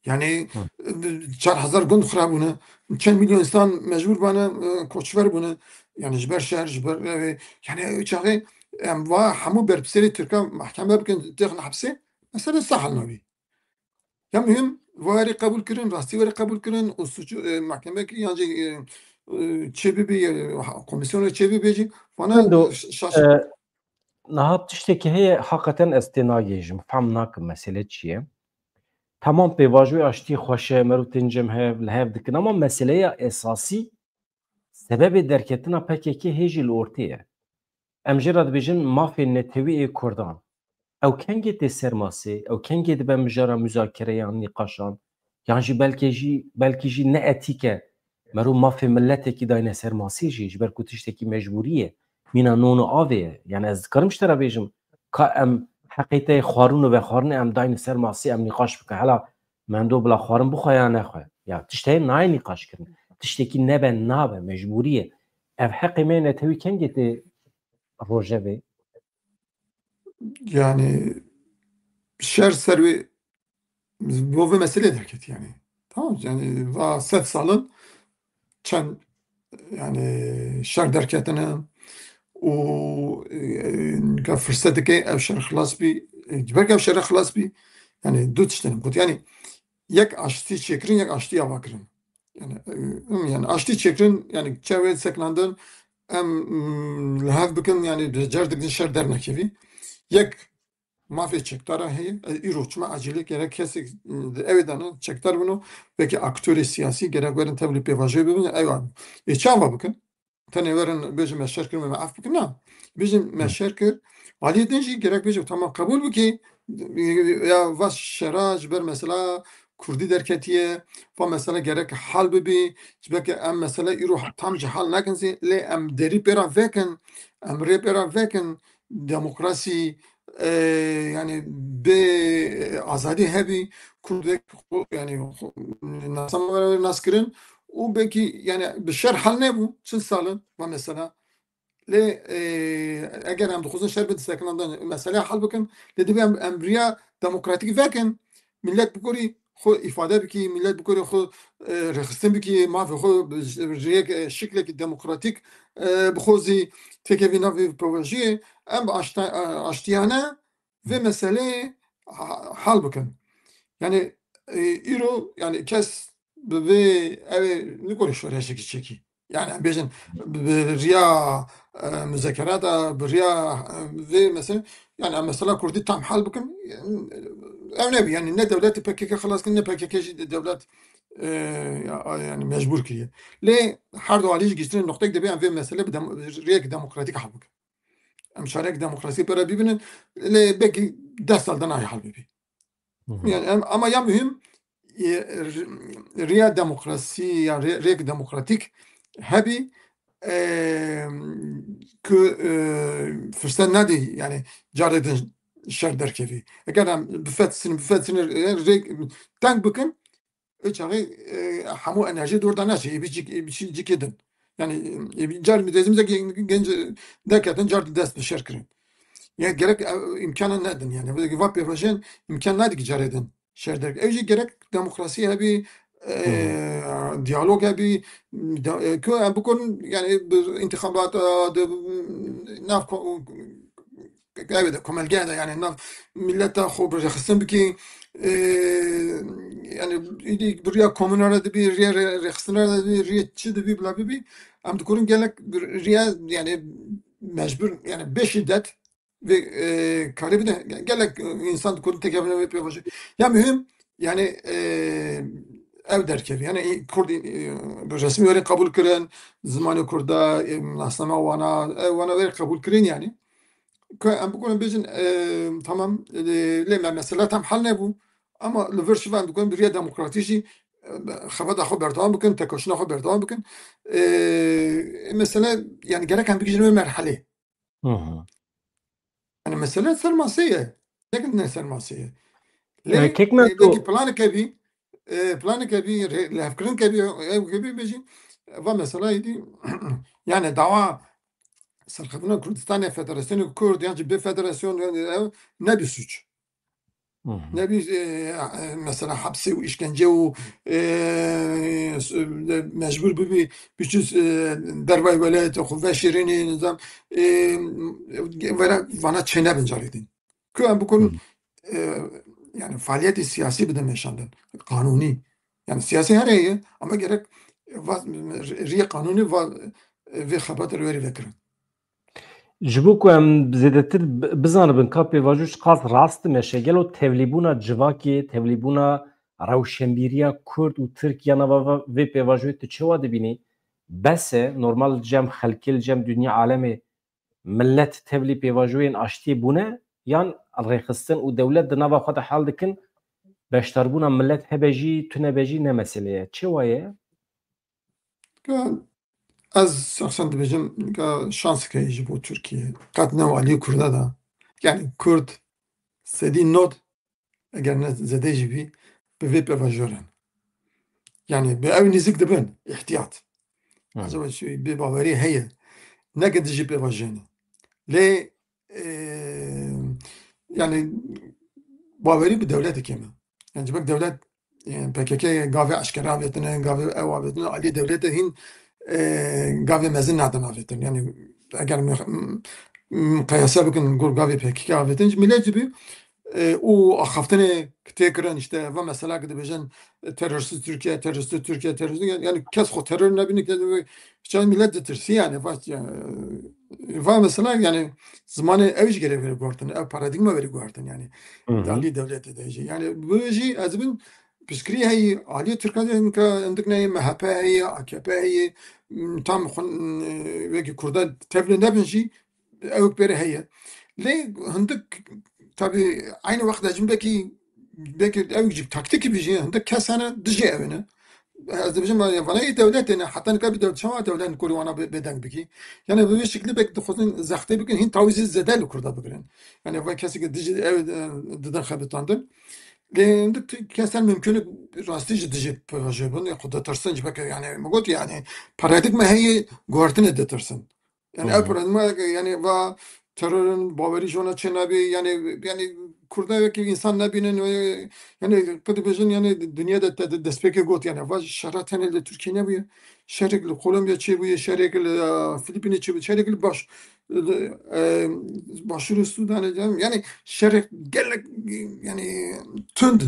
Yani, Hı. e, çar hezar gund xirab bûne. Çend milyon insan mecbûr bane, e, koçber bûne. Yani ji ber şer, ji ber, e, yani çaxê em va hemû berpirsiyerê Tirkan mahkeme bikin, têxin hepsê. Mesela sahal nabî. Ya muhim, va werî qebûl kirin, rastî werî qebûl kirin û sûcû, e, mahkeme kir, yan jî, e, e, çê bibî, e, ha-, komîsyonê çê bibê jî, vana Ndo, ş-, şaş- e, niha tiştekî heye, heqeten ez tê nagihêjim, fehm nakim mesele çi ye. Tamam, pêvajoyê aştî xweş e, meriv tên cem hev, li hev dikin, ama meseleya esasî sebebê derketina P K K hê jî li ortê ye. Em jê re dibêjin mafên netewî ê Kurdan. Ew kengê tê ser masê, ew kengê dibe mijara muzakereyan, nîqaşan, yan jî belkê jî, belkî jî ne etîk e, meriv mafê miletekî dayne ser masê jî, ji ber ku tiştekî mecbûrî ye, mîna non û avê ye. Yani ez dikarim ji te re bêjim, ka em heqê te yê xwarin û vexwarinê em dayne ser masê, em nîqaş bikin. Hela mendo bila xwarin bixwe ya nexwe. Ya tişt heye nayê nîqaş kirin. Tiştekî nebe nabe, mecbûrî ye. Ev heqê me yê netewî kengê tê rojevê? Yani şer ser wê, bo vê meselê derket yani. Tamam, yani va sed salin çend yani şer derketine û, e, ka firset dike ev şer xilas bî, e, ji ber ku ev şer xilas bî, yani du tişt têne got. Yani yek aştî çêkirin, yek aştî ava kirin. Yani, e, yani aştî çêkirin, yani çawa sekinandin, em, mm, li hev bikin, yani di car dikin şer dernekevî. Yek mafê çekdara heye, e, îro çima acîlê gerek kesek, mm, di ew ê de ne, çekdar bin û belkî aktorê siyasî gerek werin tevlî pêvajoyê bibin, ew an. Ê çawa bikin? Tenê werin bêjin me şer kir, me af bikin, na. Bêjin me Hı. şer kir. Aliyê din jî gerek bêjin, tamam, qebûl bikî. Ya va şera ji ber mesela Kurdî derketiye, va mesela gerek hal bibî. Ji ber ke em mesela îro tam ji hal nakin zî, lê em derî pê re vekin, em rê pê re vekin, demokrasî, e, yani bê azadî hebî, Kurdek xwe, yani xwe, nasama beraber nas kirin û belkî yani bi şer hal nebû, çil sal in, va mesela. Lê, e, eger em dixwazin şer bidin sekinandin, meseleya hal bikin, lê divê em, em riya demokratîk vekin, millet bikorî xwe îfade bikî, millet bikorî xwe, e, rêxistin bikî, mafê xwe bi rêyek, e, şiklekî demokratîk, e, bixwazî têkevî navê pêvajoyê, em bi aşta-, e, aştiyane vê meseleyê ha-, hal bikin. Yani, e, îro, yani kes bi vê ew ê nikore şoreşekî çekî. Yani em bêjin bi, bi riya, e, muzekerata, bi riya, e, vê mesele, yani em mesela Kurdî tam hal bikin, ew nebî. Yani ne dewletê P K K xilas kin, ne P K K jî dewlet, e, ya, yani mecbûr kiriye. Lê her du alî jî gihiştinê noqtek dibê em vê mesele bi dem-, riyek demokratîk hal bikin. Em şarek demokrasî pê re bibînin, lê belkî deh sal de nayê hal bibî. Hı hı. Yani em, ama ya muhim, e, r-, riya demokrasî ya rê-, rêk demokratîk hebî, e, ku, e, firset nedî, yani carê din şer derkevî. Eger em bifetisînin, bifetisînin, e, rê teng bikin, ê çaxê, e, hemû enerjî dor de neçe, ê bî cik-, ê bî çi-, cikê din. Yani, e, car mi dezim de gen-, genc derketin, car dest bi şer kirin. Yani gerek, e, imkana nedin yani. Vê va pêvajoyên imkan nedî ki carê din şer derg. Ew jî gerek demokrasî hebî, e, diyalog hebî, da-, e, ku em bikorin, yani bi întixabata, di nav ko-, ev de, komelge de, yani nav milleta xwe bi rêxistin bikî, e, yani îdî bi riya komûna re dibî, riya rê-, rêxistina re dibî, riya çi dibî, bila bibî, em dikorin gelek bi riya, yani mecbur, yani bê şiddet, vê, e, karê bide. Ge-, gelek, e, însan dikorin têkevine wê pêvajoyê. Ya muhim, yani, e, ev derkevî. Yani, e, Kurd, e, bi resmî were qebûl kirin, zimanê Kurda, e, nasname wana, e, wana were qebûl kirin yani. Ku em bikorin bêjin, e, tamam, e, lê me mesela tam hel nebû. Ama li vir şivan dikorin bi riya demokratîk jî, e, xebata xwe berdewam bikin, tekoşîna xwe berdewam bikin. E, mesele, yani gerek em bigihîjin wê merhelê. Hı hı. Yani mesele ser masê ye. Ne, ne ser masê ye. Lê, e, kek me e, belkî planeke bî, e, planeke bî, rê-, lihevkirineke bî, ew ke bî bêjî, va mesela îdî, yani dawa serkeftina Kurdistanê, Federasyonê Kurd, yan jî bê federasyon, yani ew nebî suç. Hı hı. Nebî, e, e, mesela hepsê û îşkence û, e, s-, e, mecbûr bibî, biçû, e, dervayê welatê xwe veşêrînî, nizam, e, vera vana çênebin carê din. Ku em bikorin, hı, e, yani faaliyetê siyasî bidin meşandin, qanûnî. Yani siyasî her heye, ama gerek va-, riyê qanûnî va-, vê xebatê li werî vekirin. Ji bo ku em zêdetir bi-, bizanibin ka pêvajo çiqas rast dimeşe, gelo tevlîbûna civakê, tevlîbûna rewşenbîriya Kurd û Tirk ya nava va-, vê pêvajoyê tu çawa dibînî? Bes e, normal li cem xelkê, li cem dinya alemê millet tevlî pêvajoyên aştiyê bûne? Yan rêxistin û dewlet di nava xwe de hel dikin, beşdarbûna millet hebe jî, tune be jî ne meselê ye. Çawa ye? Ka ez şexsen dibêjim, ka şansek heye ji bo Tirkiye. Qet ne aliyê Kurda da. Yani Kurd sedî nod, eger ne zêde jî bî, bi vê pêvajoyê re ne. Yani bi ew nêzîk dibin, îhtiyat. Hı. Ez ê bê bawerî heye. Ne ki dijî pêvajoyê ne. Lê, e, yani bawerî bi dewletê kêm e. Yani ji ber dewlet, e, P K K gavê eşkere avêtine, gavê ew avêtine, aliyê dewletê hîn, e, gavê mezin nadin avêtin. Yani eger mi-, m-, miqayese bikin gor gavê P K K avêtin, ji millet jî bî, e, û axaftinê tê kirin, işte, va mesela ki dibêjin, e, teroristê Tirkiye, teroristê Tirkiye, teroristê, yani kes xwe teror nebîne, kes çend millet ditirsî yani, va, yani, va mesela yani zimanê ew jî gerek were guhertin, ew paradîgma were guhertin yani. Hı hı. Di alî dewletê de jî. Yani bi jî ez bin piştgirî heye, alî Tirkan de hinka hindik neyê, M H P heye, A K P heye, m, tam xwe, m, wekî Kurda tevlî nebin jî, ew pêre heye. Lê hindik, tabî, aynı wext de jî belkî, belkî ew jî taktîkî bî jî, hindik kes hene dijî ew ne. Ez dibêjim, vana yê dewletê ne, heta nika bi dewlet, çawa dewlet kurî wana bê-, bêdeng bikî? Yani bi vê şeklî belkî dixwazin zextê bikin, hîn tawîzî zêde li Kurda bigirin. Yani va kesê ki dijî ew, e, didin xebitandin. Lê hindik kesan mimkun e rastî jî dijî pêvajoyê bin, ya xwe ditirsin, ji ber ke, yani, min got, yani, paradîgma heye, guhertinê ditirsin. Yani, ev, hı hı, paradîgma, yani, va terorin, bawerî ji wana çênabî, yani, yani, Kurda wekî însan nebînin, yani, qe dibêjin, yani, dinya de te-, destpêkê got, yani, va şera tenê li Tirkiye nebûye. Şerek li Kolombiya çêbûye, şerek li, e, Filipînê çêbûye, şerek li baş-, e, Başûrê Sûdanê, yani şerek gelek, yani tund,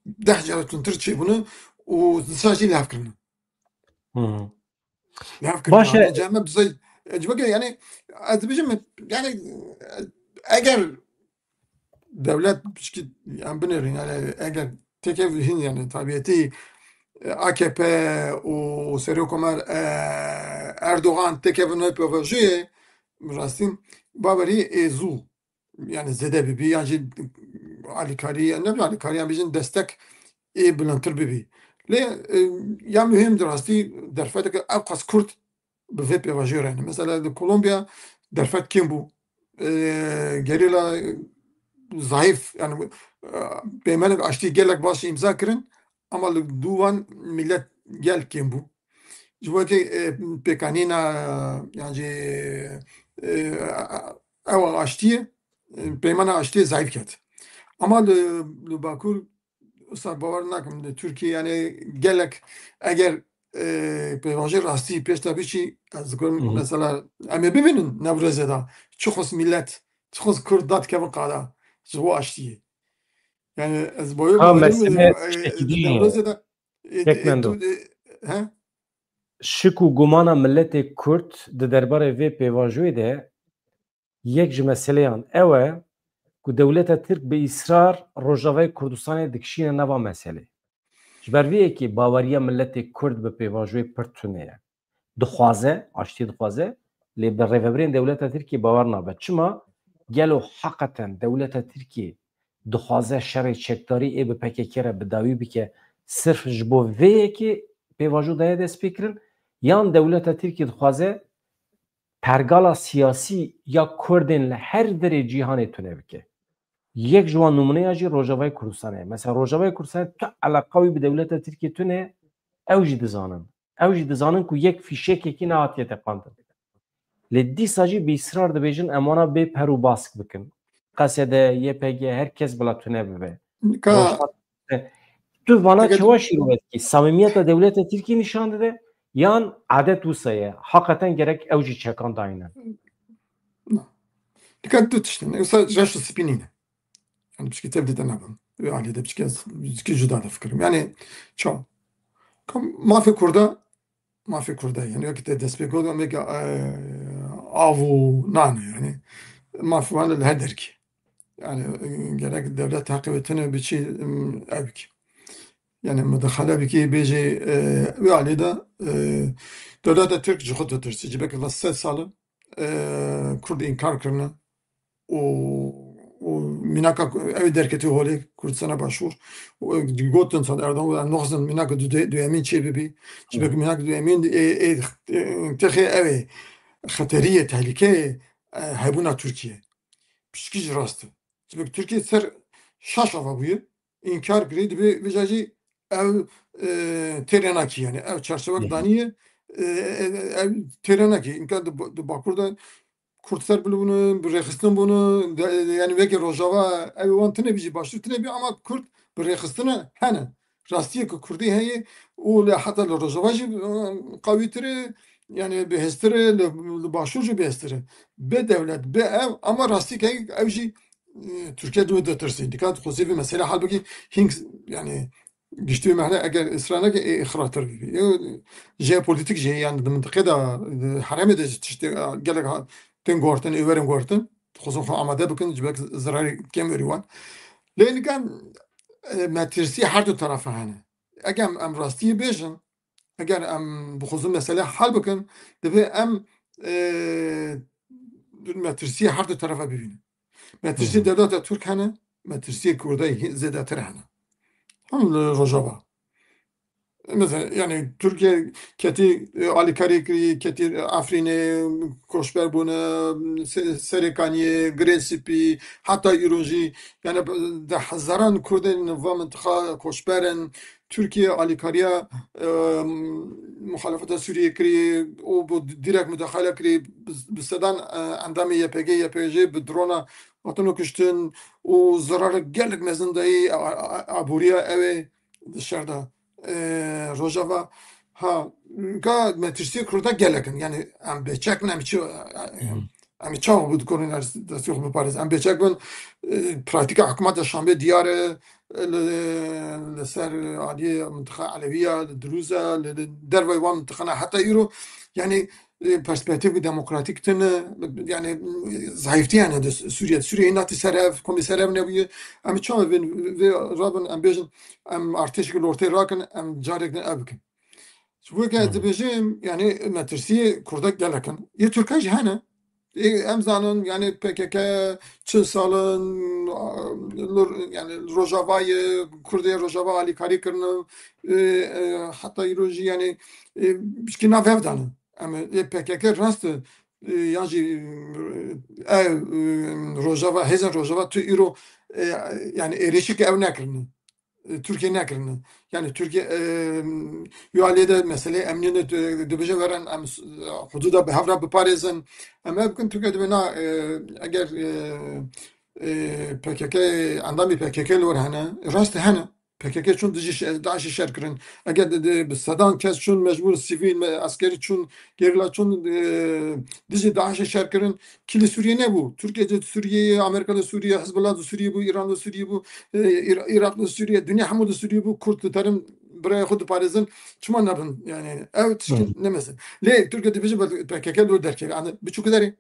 deh cara tundtir çêbûne û dîsa jî lihevkirine. Hı. Lihevkirine. Baş e. Hatta cem me bize, e, cibake yani, ez dibêjim, yani, e, eger dewlet pişkî em binêrin, yani eger têkev hîn, yani tabiyetî, e, A K P û Serokkomer, e, Erdogan têkevin wê pêvajoyê, rastî bawerî ê zû, yani zêde bibî, yan jî alîkarî, ne alîkarî, yan bêjin destek ê bilindtir bibî. Lê, e, ya muhim di rastî derfeteke ew qas kurt bi vê pêvajoyê re ne. Mesela li Kolombiya derfet kêm bû. E, gerîla zayîf, yani, e, peymanek aştî gelek baş îmza kirin, ama li dû wan milet gel kêm bû. Ji bo yekê, e, pêkanîna, yan jî, e, ew aştiyê, e, peymana aştiyê zayîf ket. Ama li, li Bakur, wisa bawer nakim, li Tirkiyê, yani, gelek eger, e, pêvajoyê rastî pêş de biçî, ez digorim, Hı hı. mesela, em ê bibînin Newrozê de, çiqas milet, çiqas Kurd dadikevin qada ji bo aştiyê. Yani, ez bawer Ha, bawerim, mesele e, tiştekî e, din e. Newrozê de, e, Tek e, mendo. tu, e, he? Şik û gumana miletê Kurd di derbarê vê pêvajoyê de yek ji meseleyan ew e ku dewleta Tirk bi îsrar Rojavayê Kurdistanê dikişîne nava meselê. Ji ber vê yekê baweriya miletê Kurd bi pêvajoyê pir tune ye. Dixwaze, aştî dixwaze, lê bi rêvebirên dewleta Tirkiyê bawer nabe. Çima? Gelo heqeten dewleta Tirkiyê dixwaze şerê çekdarî ê bi P K K re bi dawî bike, sirf ji bo vê yekê pêvajo daye destpêkirin, yan dewleta Tirkiyê dixwaze pergala siyasî ya Kurdên li her derê cîhanê tune bike. Yek ji wan nimûneya jî Rojavayê Kurdistanê ye. Mesela Rojavayê Kurdistanê tu eleqa wî bi dewleta Tirkiyê tune ye, ew jî dizanin. Ew jî dizanin ku yek fîşekekî nehatiye teqandin. Lê dîsa jî bi îsrar dibêjin em wana bê per û bask bikin. Q S D, Y P G, her kes bila tune bibe. Ka- Rojava-, tu vana Peki- çawa şîrove dikî? Samîmiyeta dewleta Tirkiyê nîşan dide yan adet wisa ye? Heqeten gerek ew jî çekan dayînin. Na. Dikkat tu tiştin. Wisa reş û spî nîne. Yani piçkî tevlî de nabim. Wê alî de piçkî ez, piçkî cuda de fikirim. Yani çawa? Kam mafê Kurda, mafê Kurda yani wekî te dest pê got, em wekî, e, av û nan e yani. Mafê wan li her derkî. Yani, e, gerek dewlet heqê wê tune biçî, em, ev bikî. Yani, midexele bikî, bêjî, e, wê alî de, e, dewleta Tirk ji xwe ditirsî. Ji belkî vê sed sal e, Kurd înkar kirine û, û mînaka ku ew derketî holê Kurdistana Başûr û, e, gotin sal Erdogan, em nexwazin mînaka du-, duyemîn çê bibî. Ji belkî mînaka duyemîn ê, ê, ê, texê ew ê xeteriyê, tehlîkeyê, e, hebûna Tirkiye. Piştî jî rast e. Ji ber Tirkiye ser şaş ava bûye, înkar kirî, dibê vêca jî ew, e, têrê nakî, yani ew çarçewek Hı hı. daniye, e, e, ew têrê nakî. Îmkan di, di Bakur de Kurd ser bilibûne, bi rêxistin bûne, de, yani wekî Rojava ew wan tune bî jî baştir tune bî, ama Kurd bi rêxistine hene. Rastiyê ku Kurdî heye û lê heta li Rojava jî, e, qawîtir e, yani bihêztir e, li, li Başûr jî bihêztir e. Bê dewlet, bê ev, ama rastî ke ew jî, e, Tirkiye dû ditirsî. Dikkat xwezî vê meselê hal bikî, hîn, yani giştî wê mehle eger îsra neke, ê xiratir bibî. Ê jeopolitîk jî, yani di mintiqê de, di herêmê de jî tiştê, e, gelek ha-, tên guhertin, ê werin guhertin. Xwezin xwe amade bikin, ji ber zirarê kêm werî wan. Lê nikan, e, metirsî her du tarafa hene. Eger em, em rastiyê bêjin, eger em bixwazin mesele hal bikin, divê em, e, metirsiyê her du terefa bibînin. Metirsiyê Hı hı. dewleta Tirk hene, metirsiyê Kurdayê hê-, zêdetir hene. Hem li Rojava. Mesela, yani Tirkiye ketî, e, alîkarî kirî, ketî Efrînê, koçber bûne, Se-, Serêkaniyê, Girê Spî, heta îro jî, yani, de hezaran Kurdên va mintiqa koçber in, Tirkiye alîkariya, e, muxalefeta Sûriyê kirî û bi direk mudaxale kirî, bi, bi sedan, e, endamê Y P G, Y P J bi drona hatine kuştin û zirarek gelek mezin dayî a, a, a, aboriya ew ê di şer de, e, Rojava. Ha, ka metirsiyê Kurda gelek in. Yani em bêçek bin, em çi, e, e, Hmm. em çawa bi dikorin destê xwe biparêzin. Em bêçek bin, e, pratîka hikûmeta Şamê diyar e, li, li ser aliyê mintiqa Elewiya, li Dirûz e, li, li derveyê wan mintiqana heta îro. Yani, e, perspektîfek demokratîk tune, yani, e, zayîftiye hene di Sûriye. Sûriye nati ser hev, komê ser hev nebûye. Em çawa vê, vê rabin, em bêjin, em artêşek li ortê rakin, em carek din ev bikin. Ji bo ke ez Hmm. dibêjim, yani, metirsiyê Kurda gelek in. Yê Tirka jî hene. Ê, em zanin, yani, P K K çil sal in, a, li, yani, Rojavayê, Kurdê Rojava alîkarî kirine, ê, ê, heta îro jî, yani, ê, pişkî nav hev dane. Em ê P K K rast e, e, yan jî, e, ew, e, Rojava, hêzên Rojava tu îro, e, yani êrişî ke ew nekirine. E, Tirkiye nekirine. Yani Tirkiye, e, yo alê de meseleyê emniyê de, e, dibêje werin em s-, hududa bi hev re biparêzin. Em ev bikin Tirkiye dibê na, e, eger, e, e, P K K, endamî P K K li wir hene, rast hene. P K K çûn dijî şe-, DAIŞê şer kirin. Eger di, di, bi sedan kes çûn mecbûr sivîl, me-, eskerî çûn, gerîla çûn, e, dijî DAIŞê şer kirin. Kî li Sûriyê nebû? Tirkiye di Sûriyeyê, Amerîka li Sûriyê, Hizbullah di Sûriyê bû, Îran li Sûriyê bû, e, Îra-, Îraq li Sûriyê, dinya hemû li Sûriyê bû. Kurd dikarin birayê xwe diparêzin. Çima nebin? Yani ev tişkî Hı. ne mesele. Lê Tirkiye dibêje be P K K li wir derkeve. Yani biçûk derê.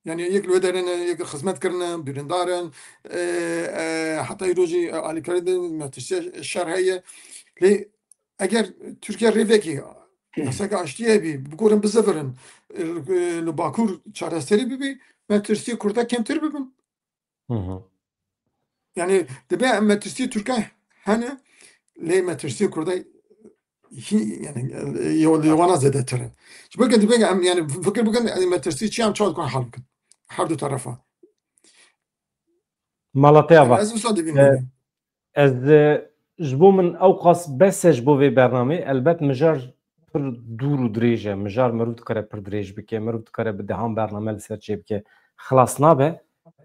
Yani yek li wê derê ne, yek xizmet kirine, birîndar in, e, e, heta îro jî, e, alîkarî de metirsiyê şer heye. Lê eger Tirkiye rê vekî, yaseke aştiyê bî, bigurin bizivirin, e, e, li Bakur çareserî bibî, metirsiyê Kurda kêmtir bibin. Hı hı. Yani dibe em metirsiyê Tirkiye hene, lê metirsiyê Kurda hî, yani, e, yo-, li wana zêdetir e. Ji bo ke dibe em, yani, fikir bikin, yani, metirsî çi em çawa dikin hal bikin. Her du terefa. Mala te ava. Yani, ez wisa dibînim. E, ez, e, ji bo min ewqas bes e ji bo vê bernamê. Elbet mijar pir dûr û dirêj e. Mijar mirov dikare pir dirêj bike, mirov dikare bi dehan bername li ser çêbike. Xilas nabe.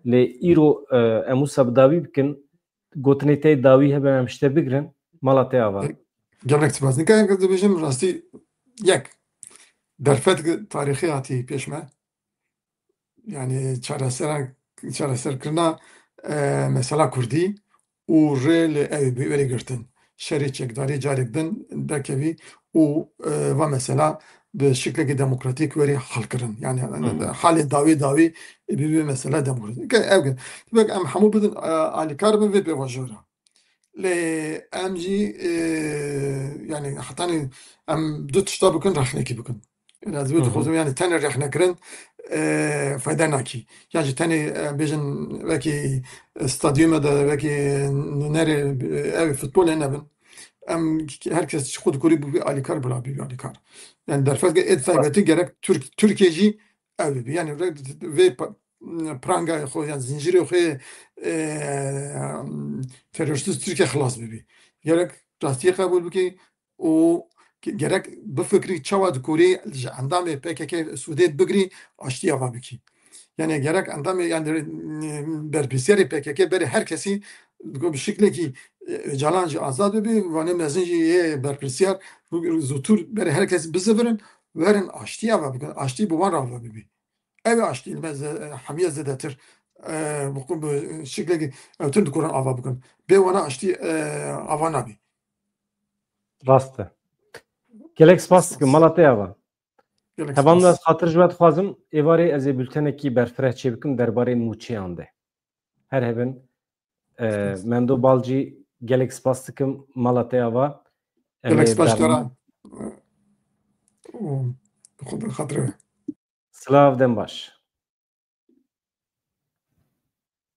Lê îro, e, em wisa bi dawî bikin. Gotinê te yê dawî hebe em ji te bigirin, mala te ava. Gelek spas. Nika ez dibêjim rastî yek derfet tarîxî hatî pêş me. Yani çaresera, çareserkirina, e, mesela Kurdî û rê li ew bî werê girtin. Şerê çekdarî carek din derkevî û, e, va mesela bi şiklekî demokratîk werê hal kirin. Yani Hı hı. halê dawî dawî bî, bî mesela demokratîk. Ke ev, belki em hemû bidin, e, alîkar bin vê pêvajoya. Lê em jî, e, yani hetanî em du tişta bikin, rexnekî bikin. Yani ez vê Hı hı. dixwazim, yani tenê rexnekirin, e, fayda nakî. Ya jî tenê, e, bêjin wekî, e, stadyume de, wekî nûnerê, e, ev futbolê nebin. Em her kes ji xwe dikurî bû alîkar, bila bî alîkar. Yani derfet êd taybetî gerek Türk-, Türkiye jî ev bibî. Yani vê pa-, pranga xwe, yani zincirê xwe, e, terorîstî Tirkiye xilas bibî. Gerek rastiyê qebûl bikî û ge-, gerek bifikirî çawa dikurî ji endamê P K K sûdê bigirî, aştî ava bikî. Yani gerek endamê, yani, e, berpirsiyarê P K K berê her kesî bi şiklekî, e, Ocalan jî azad bibî, vanê mezin jî yê berpirsiyar zûtir berê her kesî bizivirin, werin aştî ava bikin, aştî bi wan re ava bibî. Ev aştî li me ze-, hemiye zêdetir, e, bi ku-, bi şiklekî ewtir dikurin ava bikin. Bê wana aştî, e, ava nabî. Rast e. Gelek spas dikim, mala te ava. Gelek Hevalno, spas. Ez xatir ji we dixwazim, êvarê ez ê bultenekî berfireh çêbikim derbarê mûçeyan de. Her hebin, e, Spas. Mendo Balcî, gelek spas dikim, mala te ava. Em Gelek ê spas bername- dara. Û bi xwe, bi xatirê we. Silav, dem baş.